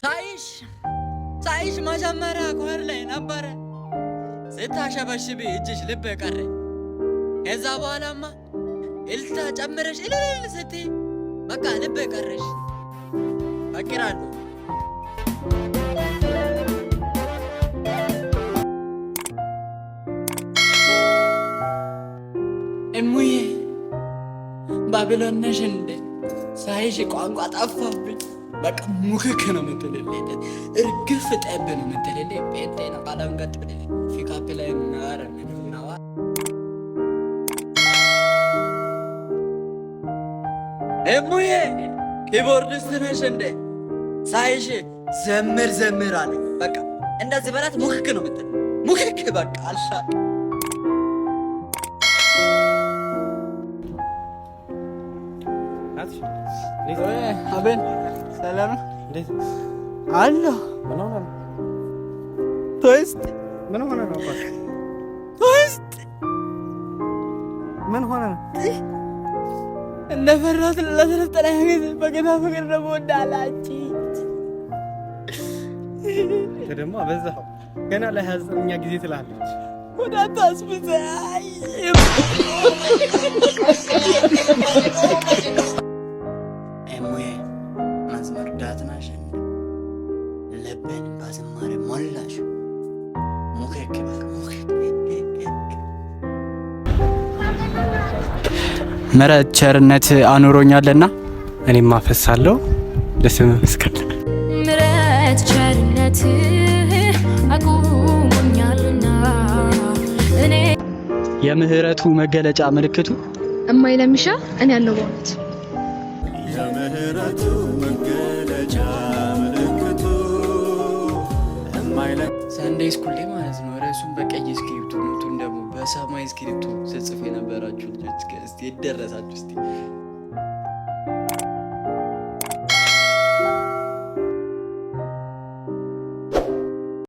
ሳይሽ መጀመሪያ choir ላይ ነበረ፣ ስታሸበሽቢ እጅሽ ልብ ቀረ። ከዛ በኋላማ እልልታ ጨምረሽ እልል ስትይ በቃ ልብ ቀረሽ። ፈቅራለሁ። እሙዬ፣ ባቢሎን ነሽ እንዴ? ሳይሽ ቋንቋ ጠፋብኝ። በቃ ሙክክ ነው የምትልልኝ፣ እርግፍ ጠብ ነው የምትልልኝ። ጴንጤ ነው ቃላንገጥ ፒካፕ ላይ ናረ ናዋ። እሙዬ፣ keyboardist ነሽ እንዴ? ሳይሽ ዘምር ዘምር አለ። በቃ እንደዚህ በላት፣ ሙክክ ነው የምትል፣ ሙክክ በቃ አልሻ። አቤል፣ ሰላም ነው አለሁ። ቶስት። ምን ሆነ ነው? ቶስት። ምን ሆነ ነው? እንደፈራሁት ለሰለጠነ ጊዜ በጌታ ፍቅር ደግሞ እንዳላች። አንተ ደግሞ አበዛኸው። ገና ለ29ኛ ጊዜ ትላለች። ወደ አታስብዛይ። እሙዬ፣ መዝሙር ዳትናሽ፣ ልቤን በዝማሬ ሞላሽ። ሙክክ በቃ ሙክክ። ምሕረት ቸርነት አኑሮኛልና እኔም አፈሳለሁ ለስምህ ምስጋና። ምሕረት ቸርነት አቁሞኛልና እኔ የምህረቱ መገለጫ ምልክቱ እማይለሚሻ እኔ ያለው በእውነት። የምህረቱ መገለጫ ምልክቱ እማይለ Sunday school ላይ ማለት ነው። ርዕሱን በቀይ እስክሪብቶ note ኡን ደግሞ በሰማይ እስክሪብቶ ስጽፍ የነበራችሁ ልጆች እስቲ የደረሳችሁ እስቲ።